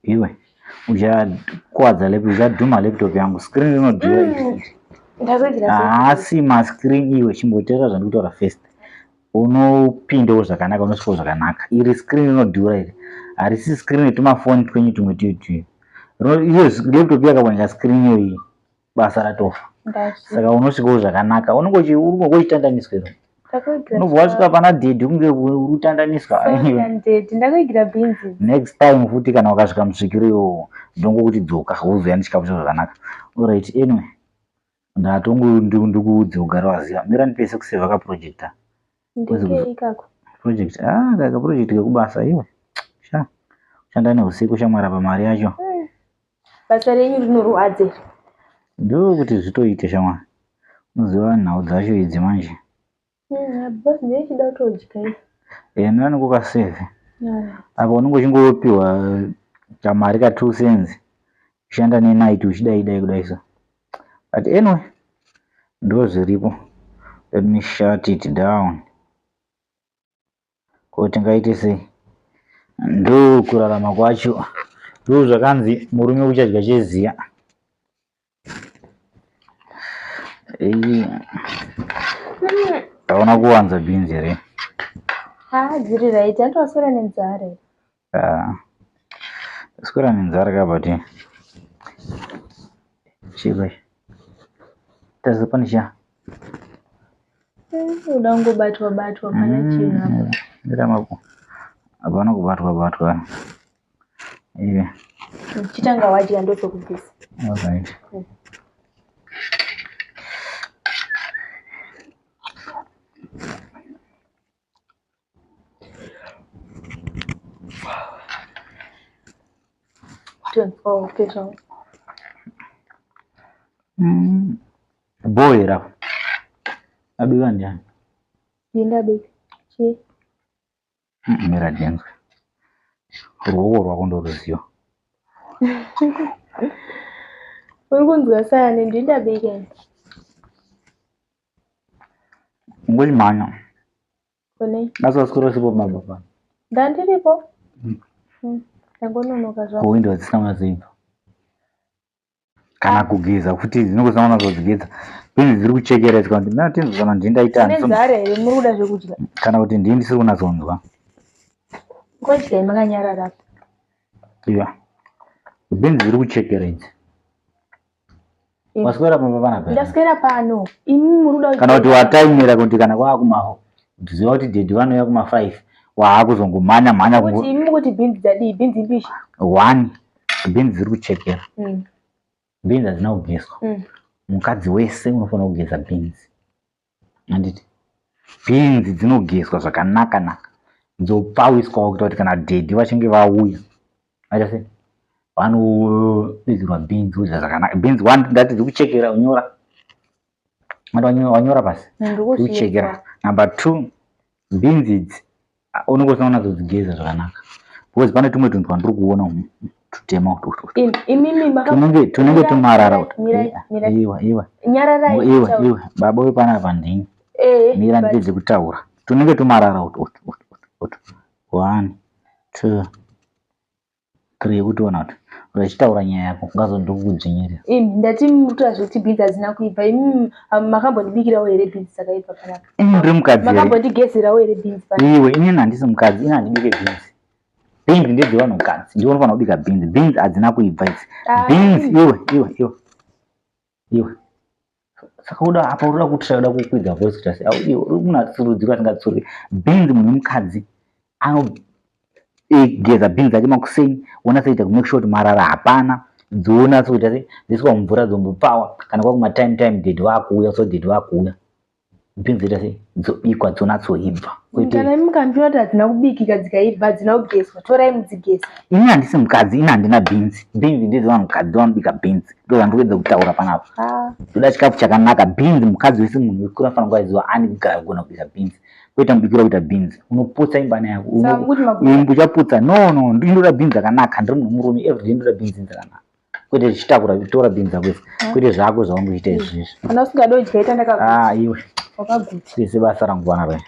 Iwe uchakwadza laptop, uchadhuma laptop yangu. Screen rinodhura iri. Ndakuigira Haasi mascreen iwe, chimboteerera zvandikutaura first. Unopindawo zvakanaka, unosvikawo zvakanaka. Iri screen rinodhura iri. Harisi screen retumafoni twenyu tumwe tuyu tuyu. Iyo laptop yakaboneka screen iyoyi basa ratofa. Saka unosvikawo zvakanaka. Unenge uri uchitandaniswa iro. Unobva wasvika pana dhedhi kunge uri kutandaniswa. Ndakuigira bhinzi. Next time futi kana wakasvika musvikiro iwowo ndongokuti dzoka wozouya nechikafu chacho zvakanaka. Alright, anyway. Ndatongo ndikuudze ugare waziva. Mira ndipese kuseva ka projector. Ndekei ikako? Project. Ah, ka project kekubasa iwe. Sha. Shanda neusiku shamwari apa mari yacho. Basa renyu rinorwadza here? Ndokuti zvitoite shamwari. Unoziva nhau dzacho idzi manje. Boss ndechida kutodya iyi. Enda nekukaseve. Apa unenge uchingopiwa kamari ka 2 cents. Kushanda nenight uchidai dai kudai so. But anyway, ndo zviripo. Let me shut it down. Ko tingaite sei? Ndo kurarama kwacho. Ndo zvakanzi murume uchadya cheziya. Taona kuwanza beans here? Ha, dziri right. Andoswera nenzara. Ah. Swera nenzara ka but chiba. Tazo pane cha. Uda kungobatwa batwa pana chinhu apa. Ndira mako. Hapana kubatwa batwa. Iwe. Chitanga wadya ndozokubvisa. Alright. Tonzwa hope zvangu. Bho here apa? Abika ndiani? Ndindabika. Chii? Mira ndinzwe. Ruoko rwako ndoruziva. Uri kunzwa sani ndindabika. Ungochimhanya. Kune. Asi waswera usipo pamba pano. Ndandiripo. Ndangononoka zvangu. Kuwindow dzisina kunyatsoibva. Kana kugeza futi dzinenge dzisina kunyatsodzigeza. Bhinzi dziri kuchekeredzwa kuti mina tinzwa kana ndini ndaita Mune nzara here muri kuda zvekudya? Kana kuti ndini ndisiri kunyatsonzwa. Ngodyai makanyarara apa. Iya. Bhinzi dziri kuchekera idzi. Waswera pamba panapa? Ndaswera pano. Imi muri kuda kana kuti wataimira kuti kana kwaakumaho ziva kuti dhedhi vanouya kuma 5 waakuzongomhanya mhanya kuti imi mukuti bhinzi dzadii bhinzi mbishi. One bhinzi dziri kuchekera. Bhinzi hadzina kugezwa. Mukadzi wese unofanira kugeza bhinzi. Handiti? Bhinzi dzinogezwa zvakanaka naka. Dzopfawiswawo kuita kuti kana dhedhi vachinge vauya vaita sei? Vanobikirwa bhinzi vodya zvakanaka. Bhinzi one ndati dziri kuchekera unyora. Wanyora pasi. Kuchekera. Number 2 bhinzi idzi unenge usina kunatsodzigeza zvakanaka. Because pane tumwe tunhu twandiri kuona tutema utu. Imimi Tunenge tumarara utu. Iwa iwa. Nyararai. Iwa iwa. Baba uyu panapa ndini. Mira ndipedze kutaura. Tunenge tumarara utu utu utu. 1 2 3 yekutoona kuti uchitaura nyaya yako ungazondikudzvinyirira. Imi ndati mutaura zvekuti bhinzi hadzina kuibva. Imi makambondibikirawo here bhinzi dzakaibva panapa? Ini ndiri mukadzi here? Makambondigezerawo here bhinzi panapa? Iwe inini handisi mukadzi, ini handibike bhinzi. Bhinzi ndedzevanhukadzi, ndiwe unofanira kubika bhinzi. Bhinzi hadzina kuibva idzi. Bhinzi iwe iwe iwe iwe. Saka uda apa unoda kutry uda kukwidza voice kuti asi iwe uri munhu atsurudzirwa asingatsurwi. Bhinzi munhu wemukadzi anogeza bhinzi dzake makuseni wonatsoita kumake sure kuti marara hapana dzonatsoita se dzoiswa mumvura dzombopfawa kana kwakuma time time dhedhi vakuuya so dhedhi vakuuya bhinzi dzoita se dzobikwa dzonatsoibva. Kana imi mukandiona kuti hadzina kubikika dzikaibva hadzina kugezwa torai mudzigeze. Ini handisi mukadzi, ini handina bhinzi. Bhinzi ndedzevanhukadzi ndovanobika bhinzi. Ndozvandiri kuedza kutaura panapa. Ndoda chikafu chakanaka. Bhinzi mukadzi wese munhu wekura anofanira kunge aiziva ani kugara kugona kubika bhinzi. Kwete mubikiro wekuita bhinzi. Unoputsa imba yako. Uchaputsa. No no, ndinoda bhinzi dzakanaka. Ndiri munhu murume everyday ndoda bhinzi dzakanaka. Kwete chitakura tora bhinzi dzako idzi. Kwete zvako zvaungoita izvizvi. Kana usingadi kudya ita ndakaguta. Ah iwe. Wakaguta. Kwese basa rangu panapa.